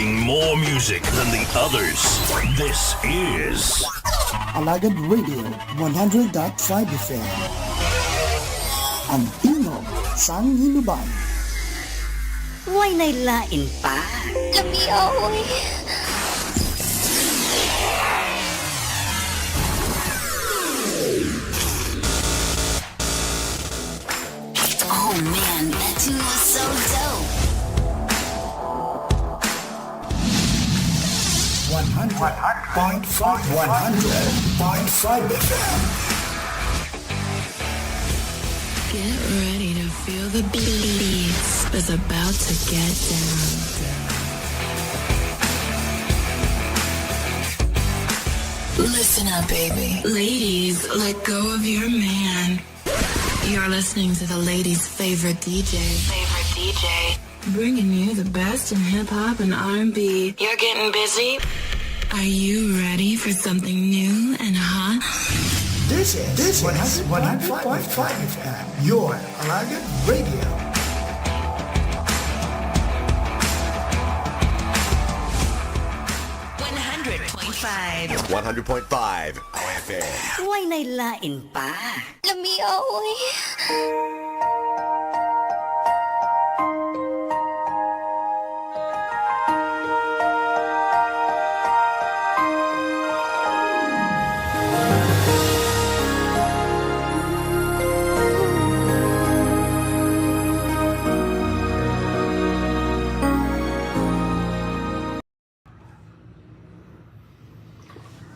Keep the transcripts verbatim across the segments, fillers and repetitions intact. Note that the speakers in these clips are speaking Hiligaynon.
More music than the others. This is Alagad Radio one hundred dot five F M. Ang tingog sang Hinubay. Way na'y lain pa. Lamia, oy. Oh man, that tune was so dope. One hundred point five, one hundred point five F M. Get ready to feel the beats. It's about to get down. Listen up, baby. Ladies, let go of your man. You're listening to the ladies' favorite D J. Favorite D J. Bringing you the best in hip hop and R and B. You're getting busy? Are you ready for something new and hot? This is, this is one hundred point five F M, your Alagad Radio. One hundred point five. One hundred point five F M. Way na'y lain pa. Lamia, oy.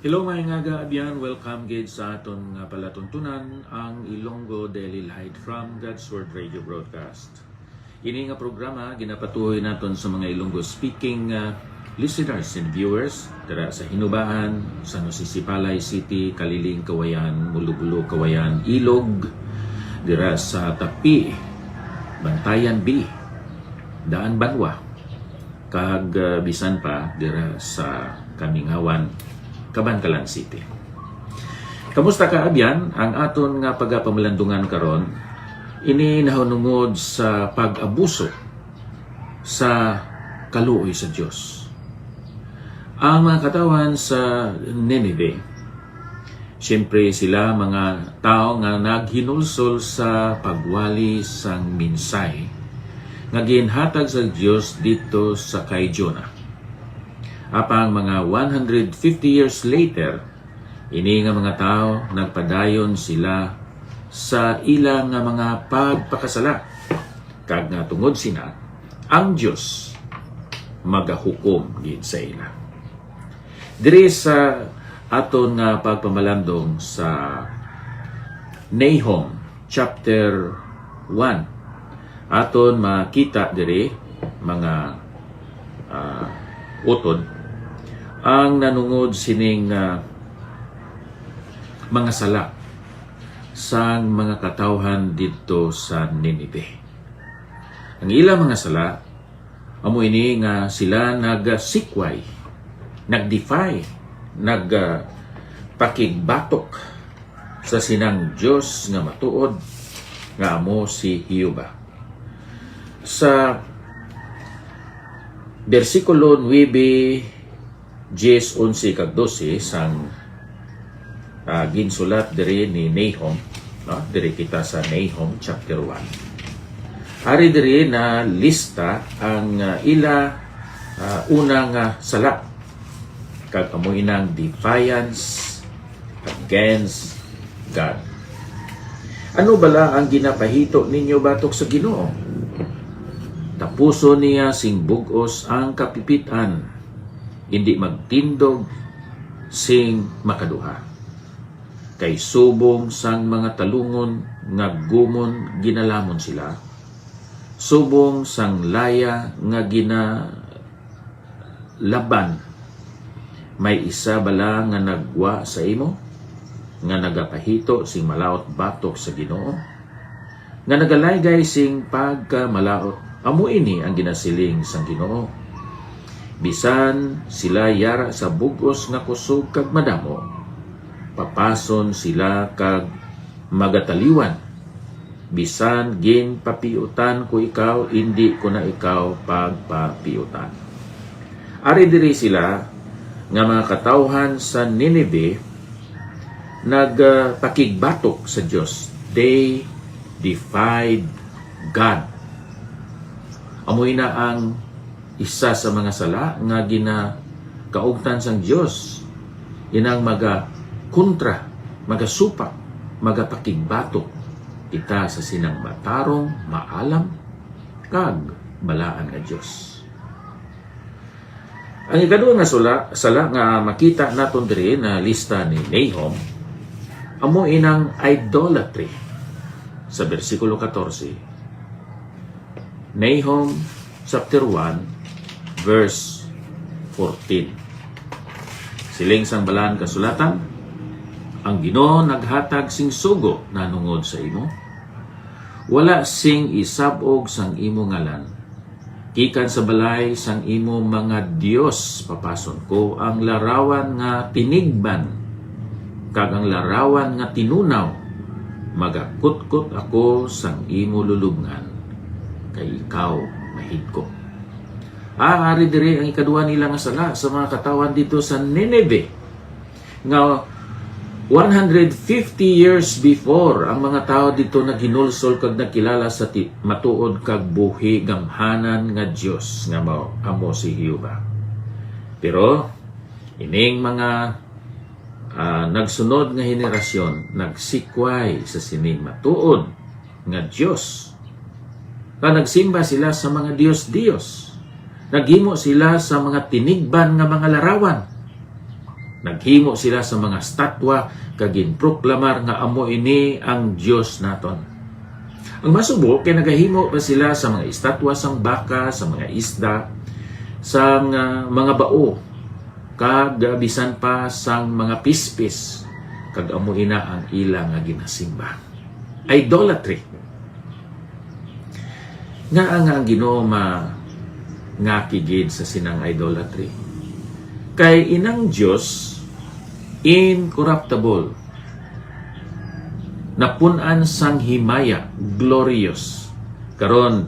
Hello, mga ingaga, abyan. Welcome gid sa aton nga palatuntunan, ang Ilonggo Daily Light from God's Word Radio Broadcast. Ini nga programa ginapatuhoy naton sa mga Ilonggo speaking, ah, listeners and viewers dira sa Hinubaan, San Jose Sipalay City, Caliling, Cauayan, Mulubulo, Cauayan, Ilog, dira sa Tapi, Bantayan B, Daan Banwa, kag, ah, bisan pa dira sa Kamingawan, Kabankalan City. Kamusta ka, abyan? Ang aton nga pagapamalandungan karon, ini nahunungod sa pag-abuso sa kaluoy sa Dios. Ang mga katawhan sa Ninive, siyempre, sila mga tawo nga naghinulsol sa pagwali sang mensahe nga ginhatag sa Dios didto sa kay Jonah. Apang mga one hundred fifty years later, ini nga mga tawo nagpadayon sila sa ila nga mga pagpakasala, kag nga tungod sina, ang Dios magahukom gid sa ila. Diri sa aton nga pagpamalandong sa Nahum chapter one, aton makita diri, mga, ah, utod, ang nanungod sining, ah, mga sala sang mga katawhan didto sa Ninive. Ang ila mga sala amo ini nga sila nagasikway, nagdefy, nag, ah, pakigbatok sa sinang Dios nga matuod, nga amo si Jehovah. Sa bersikulo nuebe, diyes, onse, kag dose sang, ah, ginsulat diri ni Nahum, no? Diri kita sa Nahum chapter one. Ari diri na lista ang, ah, ila, ah, una nga sala, kag amo inang defiance against God. Ano bala ang ginapahito ninyo batok sa Ginoo? Tapuson niya sing bug-os ang kapipit-an, indi magtindog sing makaduha. Kay subong sang mga talungon nga gumon ginalamon sila, subong sang laya nga ginalaban, may isa bala nga nagwa sa imo, nga nagapahito sing malaut batok sa Ginoo? Nga nagalaygay sing pagkamalaut. Amo ini ang ginasiling sang Ginoo: "Bisan sila yara sa bug-os nga kusog kag madamo, papason sila kag magataliwan. Bisan ginpapiutan ko ikaw, indi ko na ikaw pagpapiutan." Ari diri sila nga mga katawhan sa Ninive nagpakigbatok sa Dios. They defied God. Amo ina ang isa sa mga sala nga ginakaugtan sang Dios, inang magakontra, magasupak, magapakigbatok kita sa sinang matarong, maalam, kag balaan nga Dios. Ang ikaduha nga sula, sala nga makita naton diri na lista ni Nahum, amo inang idolatry. Sa bersikulo katorse, Nahum chapter one, verse fourteen. Siling sang Balaan Kasulatan, "Ang Ginoo naghatag sing sugo nanungod sa imo. Wala sing isab-og sang imo ngalan. Gikan sa balay sang imo mga dios papason ko ang larawan nga tinigban, kag ang larawan nga tinunaw. Magakutkot ako sang imo lulubngan, kay ikaw mahigko." Ah, ari diri ang ikaduha nila nga sala sa mga katawhan dito sa Nineveh, nga one hundred fifty years before, ang mga tawo dito naghinulsol kag nagkilala sa ti-, matuod kag buhi gamhanan nga Dios nga mao, amo si Jehovah. Pero ining mga, ah, nagsunod nga henerasyon nagsikway sa sining matuod nga Dios, nga nagsimba sila sa mga dios-dios. Naghimo sila sa mga tinigban nga mga larawan. Naghimo sila sa mga statwa kag ginproklamar nga amo ini ang Dios naton. Ang masubo kay nagahimo pa sila sa mga estatwa sang baka, sa mga isda, sang, ah, mga bao, kag, ah, bisan pa sang mga pispis, kag amo ina ang ila nga ginasimba. Idolatry. Ngaa nga ang Ginoo mangakig gid sa sinang idolatry? Kay inang Dios incorruptible, napun-an sang himaya, glorious. Karon,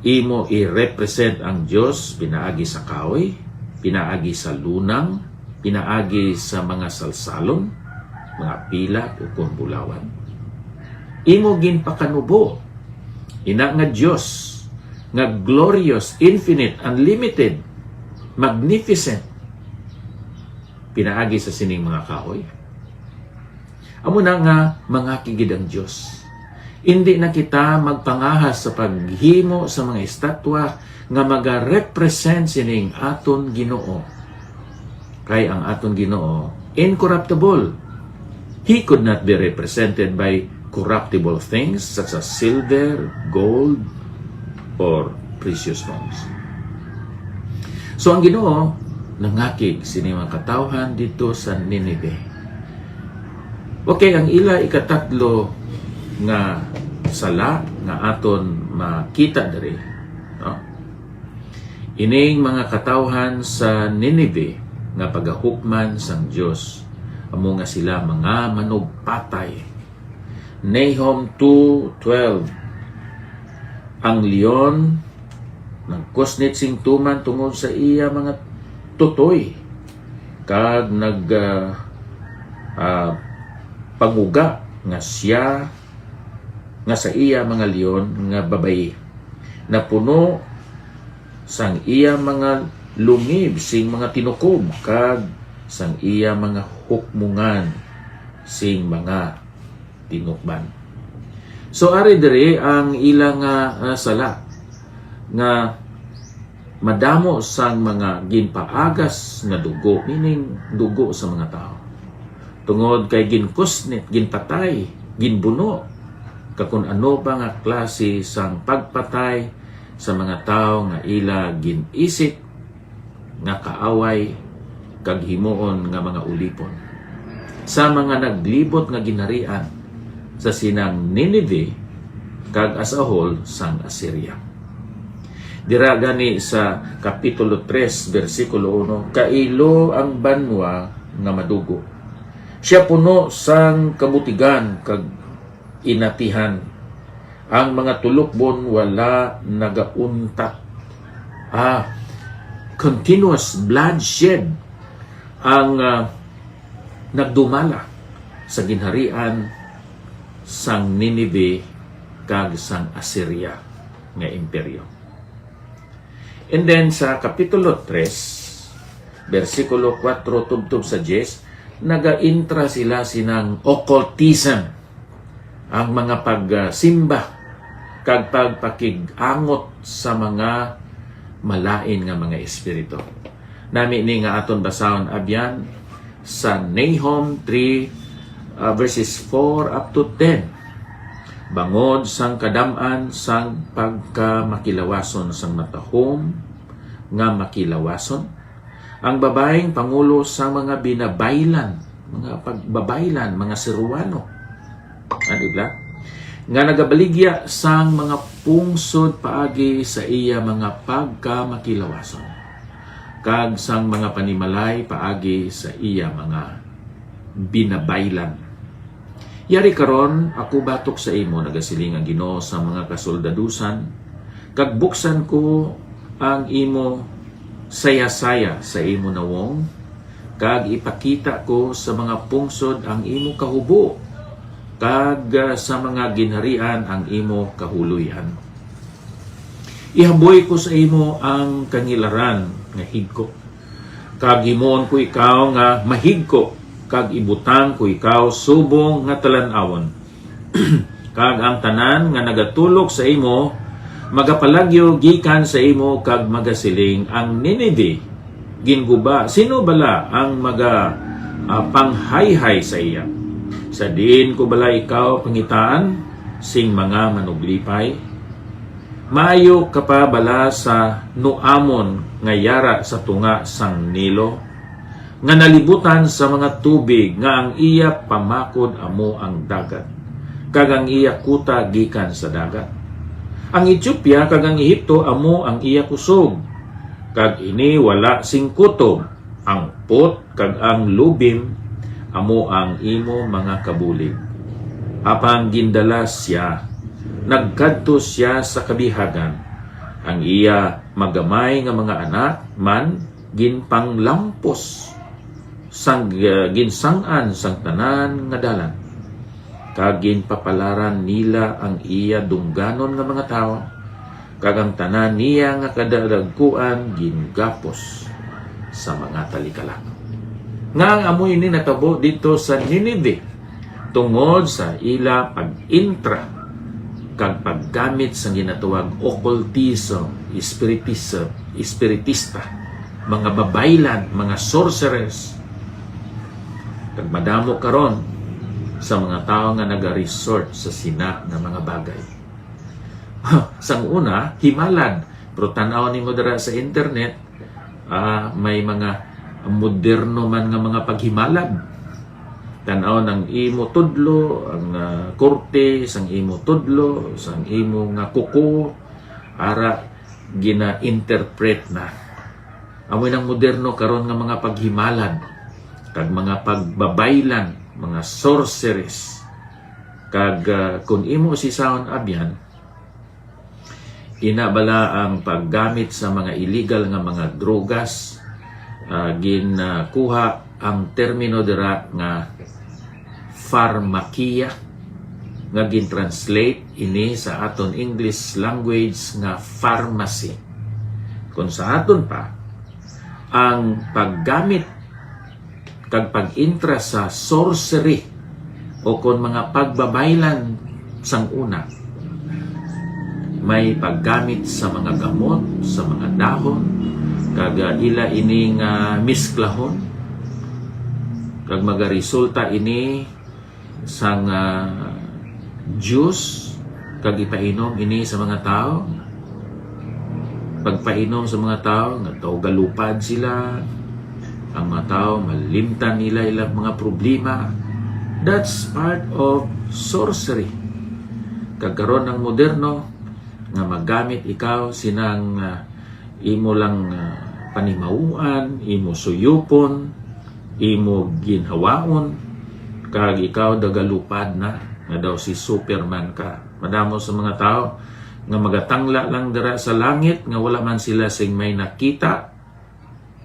imo i-represent ang Dios pinaagi sa kahoy, pinaagi sa lunang, pinaagi sa mga salsalon, mga pilat, ukon bulawan. Imo ginpakanubo ina nga Dios nga glorious, infinite, unlimited, magnificent, pinaagi sa sining mga kahoy. Amo na nga mangakig gid ang Dios. Indi na kita magpangahas sa paghimo sa mga estatwa nga magarepresent sining aton Ginoo. Kay ang aton Ginoo incorruptible. He could not be represented by corruptible things such as silver, gold, or precious stones. So ang Ginoo nangakig sini mga katawhan dito sa Ninive. Okay, ang ila ikatatlo nga sala nga aton makita diri, no? Ining mga katawhan sa Ninive nga pagahukman sang Dios, amo nga sila mga manugpatay. Nahum two twelve. Ang leon nagkusnit sing tuman tungod sa iya mga tutoy, kag nag, ah, ah, panguga nga siya, nga sa iya mga leon nga babayi. Napuno sang iya mga lungib sing mga tinukob, kag sang iya mga hukmongan sing mga tinukban. So, ari diri ang ila nga, ah, sala, nga madamo sang mga ginpaagas nga dugo, meaning dugo sa mga tawo. Tungod kay ginkusnit, ginpatay, ginbuno, kag kun ano pa nga klase sang pagpatay sa mga tawo nga ila gin-isip nga kaaway kag himuon nga mga ulipon sa mga naglibot nga ginharian sa sinang Ninive kag as a whole sang Assyria. Dira gani sa Kapitulo tres, bersikulo uno, "Kailo ang banwa nga madugo. Sia puno sang kabutigan kag inatihan. Ang mga tulukbon wala nagauntat." Ah, continuous bloodshed ang, ah, nagdumala sa ginharian sang Ninive kag sang Assyria nga imperyo. And then sa Kapitulo tres, bersikulo kuwatro tubtob sa diyes, nagaintra sila sinang occultism, ang mga pagsimba kag pagpakig-angot sa mga malain nga mga espiritu. Nami ni nga aton basahon abyan sa Nahum three, uh, verses four up to ten. Bangod sang kadam-an sang pagkamakilawason sang matahom nga makilawason, ang babaeng pangulo sang mga binabaylan, mga pagbabaylan, mga siruano, ano ibla? Nga nagabaligya sang mga pungsod paagi sa iya mga pagkamakilawason, kag sang mga panimalay paagi sa iya mga binabaylan. Yari karon, ako batok sa imo, nagasiling ang Ginoo sa mga kasoldadusan, kag buksan ko ang imo sayasaya sa imo nawong, kag ipakita ko sa mga pungsod ang imo kahubo, kag, ah, sa mga ginharian ang imo kahuloy-an. Ihaboy ko sa imo ang kangilaran nga higko, kag himuon ko ikaw nga mahigko, kag ibutang ko ikaw subong nga talan-awon. Kag ang tanan nga nagatulok sa imo magapalagyo gikan sa imo, kag magasiling ang Ninive, ginguba, sino bala ang maga, ah, panghayhay sa iya? Sa diin ko bala ikaw pangitaan sing mga manuglipay? Maayo ka pa bala sa nuamon nga yara sa tunga sang Nilo, nga nalibutan sa mga tubig, nga ang iya pamakod amo ang dagat, kag ang iya kuta gikan sa dagat? Ang Etiopia kag ang Ehipto amo ang iya kusog, kag ini wala sing kutob. Ang Put kag ang Lubim amo ang imo mga kabulig. Apang gindala sia, nagkadto sia sa kabihagan. Ang iya magamay nga mga anak man ginpanglampos sang, uh, ginsang-an sang tanan nga dalan, kag ginpapalaran nila ang iya dungganon nga mga tawo, kag ang tanan niya nga kadadagkuan gingapos sa mga talikala. Nga ang amo ini natabo didto sa Ninive, tungod sa ila pag-intra kag paggamit sang ginatawag occultism, spiritism, espiritista, mga babaylan, mga sorcerers. Kag madamo karon sa mga tawo nga naga-resort sa sina nga mga bagay. Sang una, himalad. Pero tan-aw nimo dira sa internet, ah, may mga moderno man nga mga paghimalad. Tan-aw nang imo tudlo, ang, ah, korte sang imo tudlo, sang imo nga kuko, ara gina-interpret na. Amoy nang moderno karon nga mga paghimalad, kag mga pagbabaylan, mga sorceries. Kag, ah, kung imo sisahon abyan, ina bala ang paggamit sa mga illegal nga mga drogas, ah, ginkuha ang termino dira nga pharmakia, nga gin-translate ini sa aton English language nga pharmacy. Kung sa aton pa, ang paggamit kag pag-intra sa sorcery o kon mga pagbabaylan sang una, may paggamit sa mga gamot, sa mga dahon, kag, ah, ila ini nga misklahon, kag magaresulta ini sang, ah, juice, kag ipainom ini sa mga tawo. Pagpainom sa mga tawo, nga tawo galupad sila, ang mga tawo malimtan nila ilang mga problema. That's part of sorcery. Kag karon ang moderno, nga magamit ikaw sinang, ah, imo lang, ah, panimawuan, imo suyupon, imo ginhawaon, kag ikaw dagalupad na, nga daw si Superman ka. Madamo sa mga tawo nga magatangla lang dira sa langit, nga wala man sila sing may nakita,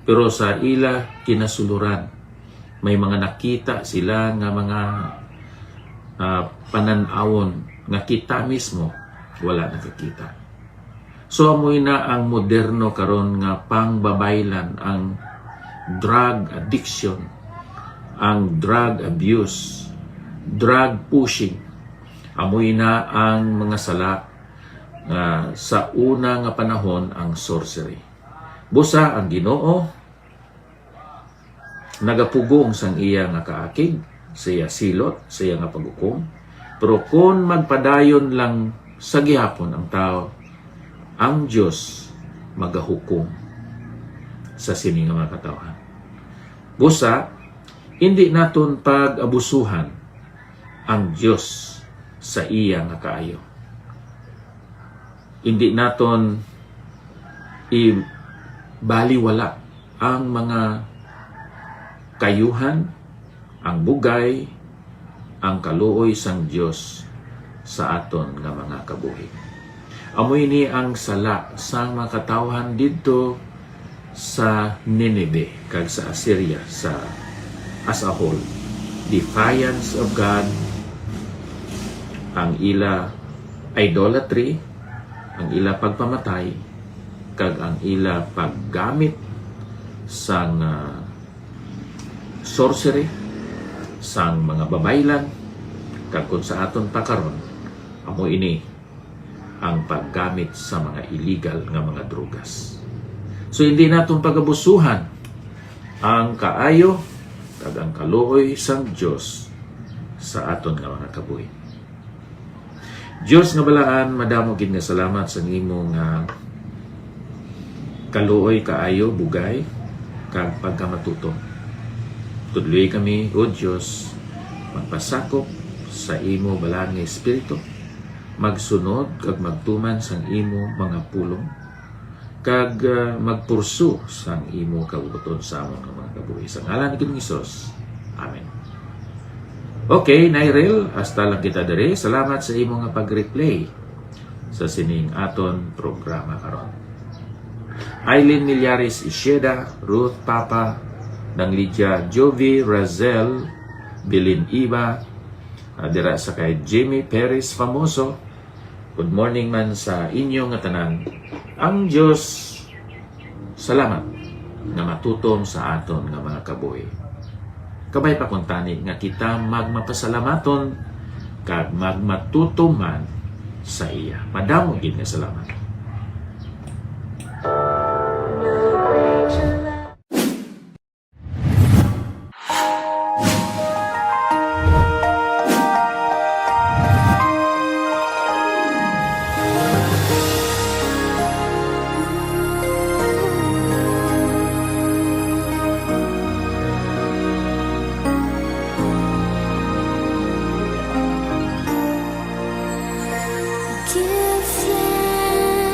Pero sa ila kinasuluran, may mga nakita sila nga mga, ah, panan-awon nga kita mismo wala nakakita. So, amoy na ang moderno karon nga pangbabaylan, ang drug addiction, ang drug abuse, drug pushing. Amoy na ang mga sala nga sa una nga panahon ang sorcery. Busa ang Ginoo nagapugong sang iya nga kaakig, sa iya silot, sa iya nga paghukom. Pero kon magpadayon lang sa gihapon ang tawo, ang Dios magahukom sa sini nga mga katawhan. Busa, hindi naton pag-abusuhan ang Dios sa iya nga kaayo. Hindi naton ibaliwala ang mga kayuhan, ang bugay, ang kaluoy sang Dios sa aton nga mga kabuhi. Amo ini ang sala sang mga katawhan didto sa Nineveh kag sa Assyria sa, as a whole. Defiance of God, ang ila idolatry, ang ila pagpamatay, kag ang ila paggamit sang, ah, sorcery, sang mga babaylan, kag kung sa aton pa karon, amo ini ang paggamit sa mga illegal nga mga drogas. So, hindi naton pagabusuhan ang kaayo kag ang kaluoy sang Dios sa aton nga mga kabuhi. Dios nga balaan, madamo gid nga salamat sa imo nga kaluoy kaayo, bugay, kag pagkamatutom. Tudloi kami, O Dios, magpasakop sa imo balaan nga Espiritu, magsunod kag magtuman sang imo mga pulong, kag, ah, magpurso sang imo kabubuton sa amon nga mga kabuhi. Sa ngalan ni Ginoong Hesus. Amen. Okay, Nairel, hasta lang kita diri. Salamat sa imo nga pag-replay sa sining aton programa karon. Aileen Millares Isheda, Ruth Papa, Nang Lydia, Jovi, Razel, Bilin Iba, ah, dira sa kay Jimmy Perez Famoso. Good morning man sa inyo nga tanan. Ang Dios, salamat nga matutom sa aton nga mga kabuhi. Kabay pa kuntani nga kita magmapasalamaton kag magmatutom man sa iya. Madamo gid nga salamat.